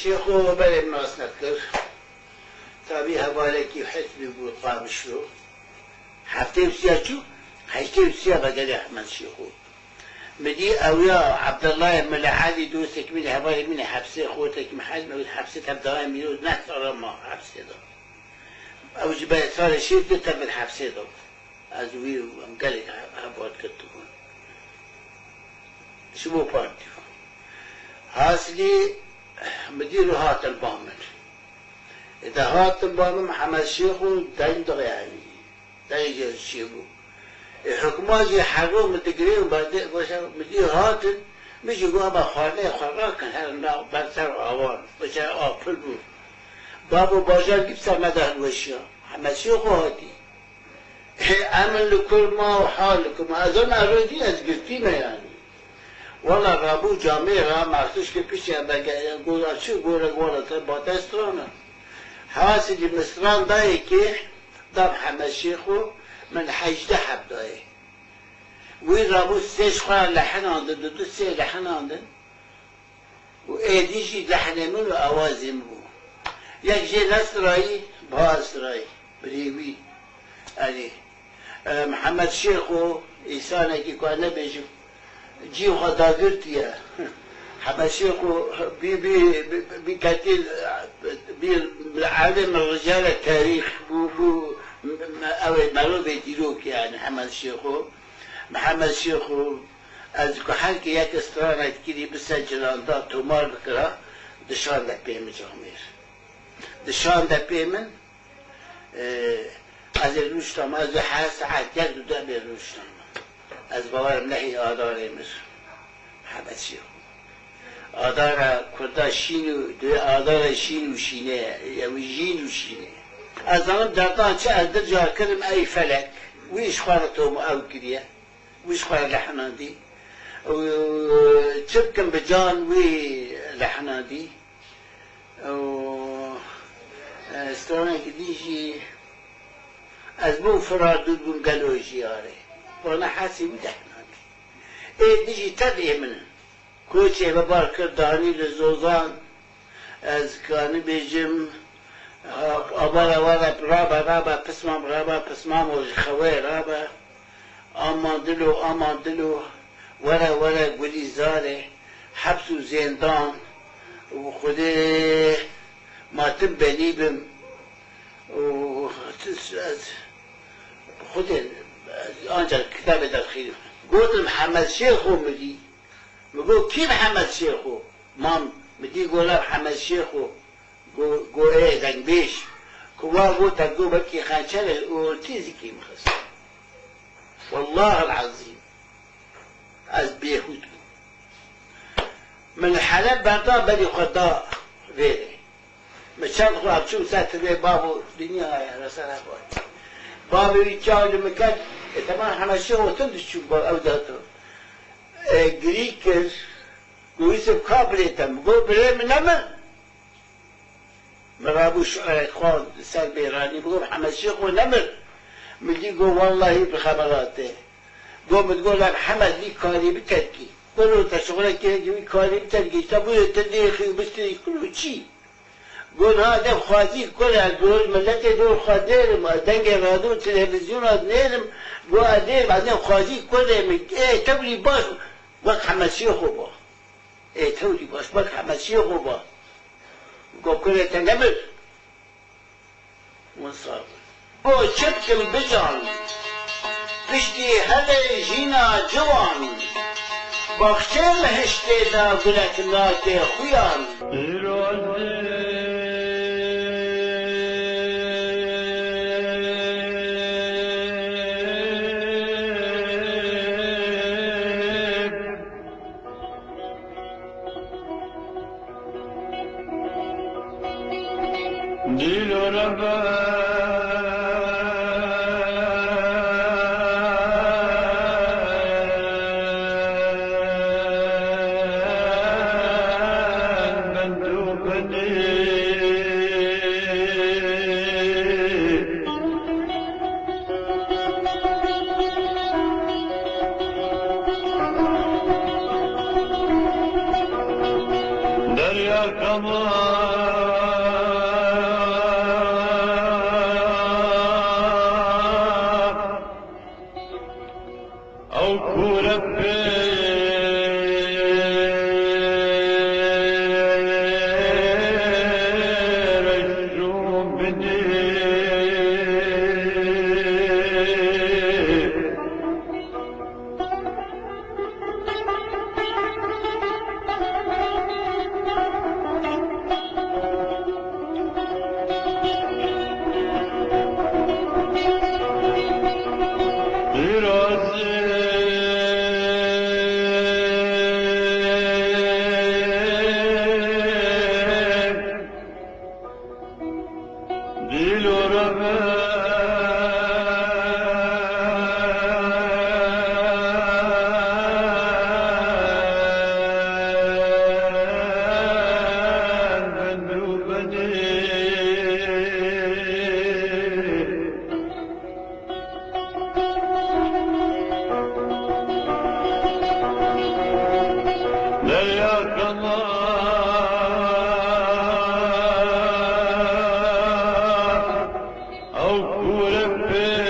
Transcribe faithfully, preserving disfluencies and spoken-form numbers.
Şêxo berê min nas nekir. Tabî hevalekî hesbî bû Qamişlo. Heftê û siya çû, heştê û siya vegerê Ehmed Şêxo. Mi dî ew ya Ebdullayê Mele Elî dostek min ê, hevalê min ê, hepsê xotek min hez, ew hepsê tev dayê min û neh sala ma hepsê de. Ew ji berê salê şêst de tev hepsê de. Ez û wî em gelek he-, heval girtibûn. Ji bo partî. Hasilî min dî ro hatin ba min. Ê de hatin ba min Mihemed Şêxo deng dixe yanî. Deng jê çêbû. Ê hikûma jî her ro min digirê û berdê, goşa min dî hatin, min jî got, "Ema xwarinê xwe rakin, herin nav ber ser awan." Goşa a pir bû. Babo bajar gî ser me de hilweşiya. Mihemed Şêxo hatî. Hê, em in li kur ma û hal li kur ma. Ez ona rojî ez girtî me yanî. Wela rabû camê ra, mexsuş kir piştî em vege-, gora çi, gora, wela te bate strana. Hasilî min stran dayê kê, da Mihemed Şêxo, min hejdeh heb dayê. Wî rabû sê ji xwe lehinandin, du du sê lehinandin. Û êdî jî lehnê min û awazê min bû. Yek jê nestirayî, biha estirayî, birê wî. Erê, e, Mihemed Şêxo, însanekî ku ez nebêjim, cî xwe dagirtiye. Mihemed Şêxo bî, bî, bî, bî ketîl, bî elê min rijalê tarîx bû, bû, ew ê merovê dîrokê, yanî Mihemed Şêxo. Mihemed Şêxo, ez ku her kê yek stranek kirî bi ser cilanda tomar bikira, dişande pê min camêr. Dişande pê min, e, ez ê rûştama, ez ê her saet yek du de bê rûştama. Ez bawerim nehî adarê min. Mihemed Şêxo. Adara Kurda şîn û, duyê adara şîn û şînê ye. Ew jîn û şînê ye. Ez zanim derdan çi ez dir car kirim ey felek. Wî ji xwe re tom ew kiriye. Wî ji xwe re lehinandî. Û çi bikim bi can wî lehinandî. Û, e, stranekî din jî ez bûm firar dûr bûm gelo jiyarê. Vana hesî wî lehinandî. Ê din jî tev ê min in. Koçê me bar kir, danî li Zozan. Ez kanî bêjim, ha, abara were rabe, rabe, pismam rabe, pismam û ji xewê rabe. Aman dilo, aman dilo, were, were Gulîzarê, heps û zêndan û Xwedê ma tim benî bim û ez Xwedê, ez ancak kitabê derxînim. Gotim, Hemed Şêxo mi dî. Mi got, "Kî Mihemed Şêxo?" Mam, mi dî gola Mihemed Şêxo. Go, go ê dengbêj. Ku wa got, te got, belkî xençerê û tîzikî min xist. Wallahil ezîm. Ez bêhûd bûm. Min li Heleb berda, berî xwe da vêrê. Min çend xwe ev çûm ser tirê bavo, dinya ye, resere xwe. Bavê wî çaw li min ket, e, temam heme şey otin diçû, ba, ew dato. E, girî kir, got, "Yusuf, ka birê te?" Min got, "Birê min nemir." Min rabû şi'rek xwend li ser bêranî, min got, "Hemed Şêxo nemir." Min dî got, "Wellahî bi xeberatê." Got, min got, "Lan Hemed vî karî bi terkî." Got, "Lo te şixulekî wî karî bi terkî, te bûye te dêxî û bistî, kilo çî?" Got, "Ha dev xwazî kure, got, miletê dor xwe dêrim, dengê radyo û televîzyona nêrim, got, ez dêrim, ez dev xwazî kure min, ê, tewrî baş, wek Hemed Şêxo ba." Ê tewrî baş, wek Hemed Şêxo ba. Go kurê te nemir. Wisa. Go çi bikim bican. Piştî helê jîna ciwan. Baxçê mihiştê de gulek nake xuyan. Ew kûre pêre şûn bidî. Derya kema ew kûre pê